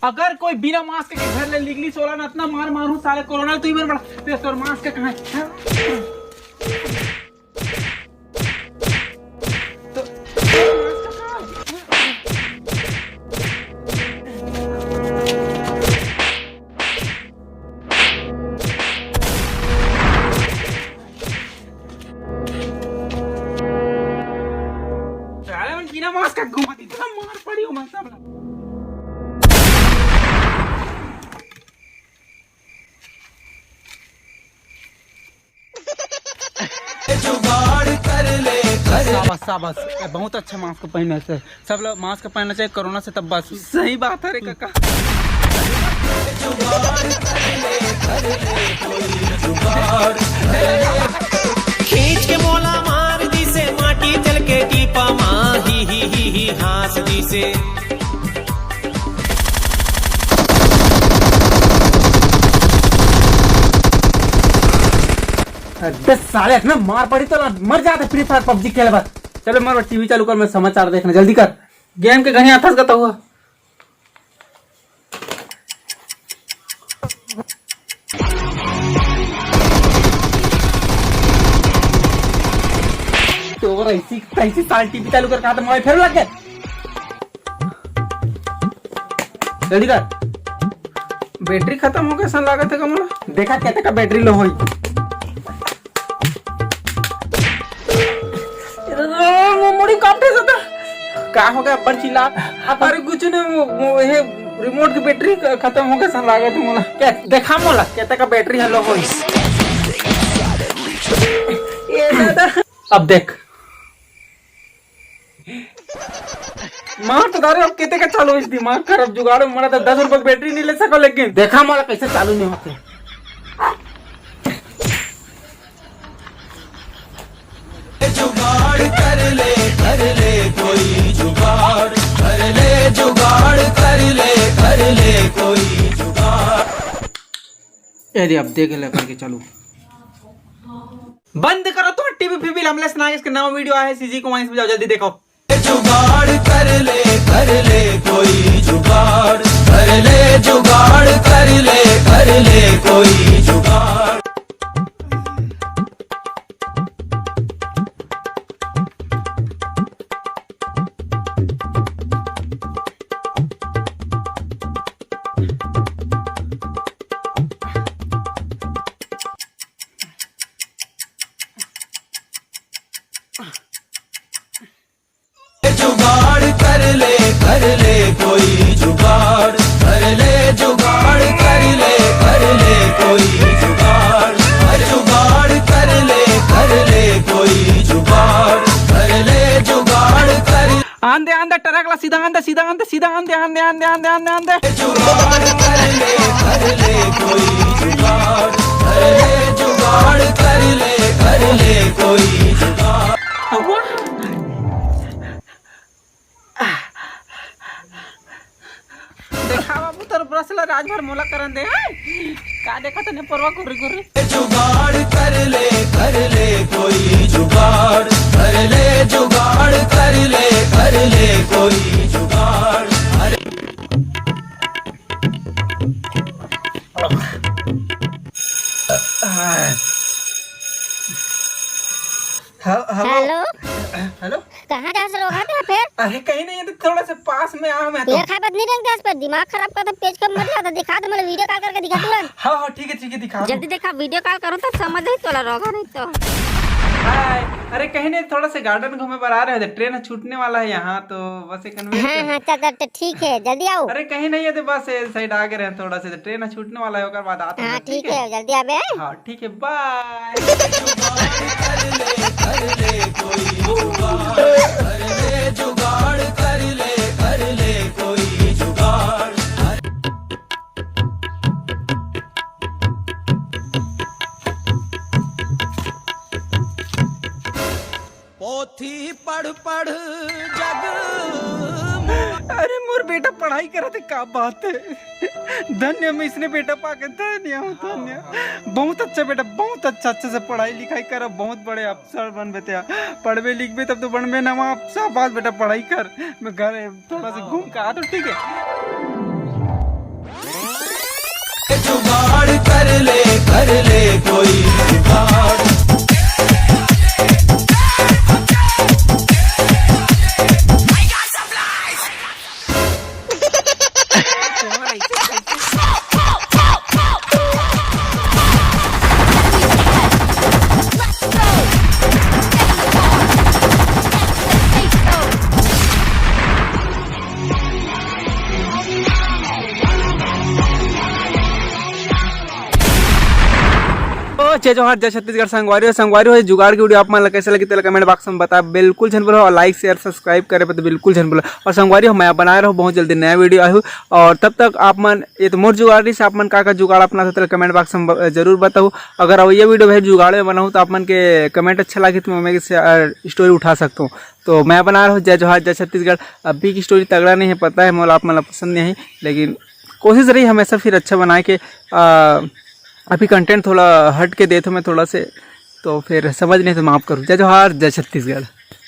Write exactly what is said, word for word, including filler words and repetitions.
अगर कोई बिना मास्क के घर ले निकलिस, ओला न अतना मार मारहूं साले, कोरोना तो इबर बड़ा। ते तोर मास्क कहां हे? तो, तोर मास्क कहां हे? साले मन बिना मास्क के घूमत, इतना मार पड़ी हो मन सब ला। जुगाड़ कर ले, कर ले। शाबाश, शाबाश। ए, बहुत अच्छा मास्क पहने से। सब लोग मास्क पहनना चाहिए कोरोना से, तब बस। सही बात है रे काका। खींच के मोला मार दिसे, माटी चल के टीपा मा, ही, ही, ही, ही, हाँस दिसे। अबे साले, इतना मार पड़ी तो ना मर जाते Free Fire PUBG खेले बस। चलो, मारो टीवी चालू कर, मैं समाचार देखना, जल्दी कर। गेम के घनी आथस गता हुआ। तो अगर ऐसी, ऐसी साल टीवी चालू कर कहा तो मैं फिर लग गए। जल्दी कर। बैटरी खत्म हो गया, सन लागत है कमला। देखा कहते का बैटरी लो होई। मुड़ी काटे जाता। का हो गया, अब्बड़ चिल्ला? अरे कुछ नहीं, वो, वो ये रिमोट की बैटरी ख-, खत्म हो गया, सन लागत है मोला। क्या, देखा मोला, कहते का बैटरी लो होई। ये दादा। अब देख। मार तो दारू, अब कितने का चालू इस दिमाग खराब जुगाड़ में मरा था, दस रुपए की बैटरी नहीं ले सको, लेकिन देखा मारा कैसे चालू नहीं होते। जुगाड़ कर ले, कर ले कोई जुगाड़, कर ले जुगाड़, कर ले, कर ले कोई जुगाड़। ए दे, अब देख ले करके चालू। बंद करो तुम टीवी फीवी, हमले सुना इसके नवा वीडियो आया है, सीजी को वहीं से जाओ, जल्दी देखो। जुगाड़ कर ले, कर ले कोई जुगाड़, कर ले जुगाड़, कर ले, कर ले कोई जुगाड़। जुगाड़ कर ले, कर ले कोई जुगाड़, कर ले जुगाड़, कर ले, कर ले कोई जुगाड़, अरे जुगाड़ कर ले, कर ले कोई जुगाड़, कर ले जुगाड़, कर आंदे, आंदे, ट्रक ला सीधा आंदे, सीधा आंदे, सीधा आंदे, आंदे, आंदे, आंदे, आंदे, आंदे। जुगाड़ कर ले, कर ले कोई जुगाड़, कर ले जुगाड़, कर ले, कर ले कोई जुगाड़। देखा बाबू, तोर ब्रश ला रात भर मोला करन दे, हैं? का देखा तने परवा घुर्री घुर्री? जुगाड़ कर ले, कर ले कोई जुगाड़, कर ले जुगाड़, कर ले, कर ले कोई जुगाड़। अरे हे-, हेलो। हेलो। हेलो। कहाँ जा से लोग आते हैं फिर? अरे कहीं नहीं, ये तो थोड़ा सा पास में आया मैं तो। ये खा बदनी रंग दस पर दिमाग खराब कर, तो पेज कम मत जाता, दिखा दे, मतलब वीडियो कॉल करके दिखा तुरंत। हाँ, हाँ, ठीक है, ठीक है, दिखा दूँ। जल्दी दिखा, वीडियो कॉल करो तो समझ ही तोला रोगा नहीं तो। हाय, अरे कहीं नहीं, थोड़ा सा गार्डन घूमे पर आ रहे थे, ट्रेन छूटने वाला है यहाँ, तो बस एक मिनट। हाँ, हाँ, चल, चल, चल, ठीक है, जल्दी आओ। अरे कहीं नहीं है, तो बस ये साइड आ गए रहे थोड़ा सा, तो ट्रेन छूटने वाला है, ओकर बाद आते हैं, हाँ, ठीक है, जल्दी आबे। हाँ, ठीक है, बाय। जुगाड़ कर ले, कर ले कोई जुगाड़, कर ले जुगाड़, कर ले, कर ले कोई जुगाड़। पोथी पढ़ पढ़ जग। अरे मोर बेटा पढ़ाई करत हे, का बात है। धन्य मैं इसने बेटा पाके, धन्य हूँ, धन्य। बहुत अच्छा बेटा, बहुत अच्छा, अच्छे से पढ़ाई लिखाई कर, बहुत बड़े अफसर बनबे ते। पढ़बे लिखबे तब तो बनबे ना, वहाँ शाबाश बेटा, पढ़ाई कर। मैं घर थोड़ा सा घूम के आ तो ठीक है। जुगाड़ कर ले, कर ले कोई जुगाड़। तो जय जोहार, जय छत्तीसगढ़ संगवारी हो। संगवारी हो, ये जुगाड़ की वीडियो आप मन ला कैसे लगी, तेला कमेंट बॉक्स में बता, बिल्कुल झन भूलो। और लाइक, शेयर, सब्सक्राइब करे पर तो बिल्कुल झन भूलो। और संगवारी हो, मैं बनाए रहूँ, बहुत जल्दी नया वीडियो आहू। और तब तक आप मन, ये तो मोर जुगाड़ रहिस, आप मन का का जुगाड़ अपनाथो, तेला कमेंट बॉक्स में ब-, जरूर बताओ। अगर अब ये वीडियो भाई जुगाड़ में बनाऊँ तो आप मन के कमेंट अच्छा लगे तो मैं स्टोरी उठा सकता हूँ। तो मैं बनाए रहूँ जय जोहार, जय छत्तीसगढ़। अभी की स्टोरी तगड़ा नहीं है, पता है मोला आप मन ला पसंद नहीं है, लेकिन कोशिश रही हमेशा फिर अच्छा बनाए के। आ, अभी कंटेंट थोड़ा हट के देथों मैं थोड़ा से, तो फिर समझ नहीं तो माफ़ करूँ। जय जोहार, जय छत्तीसगढ़।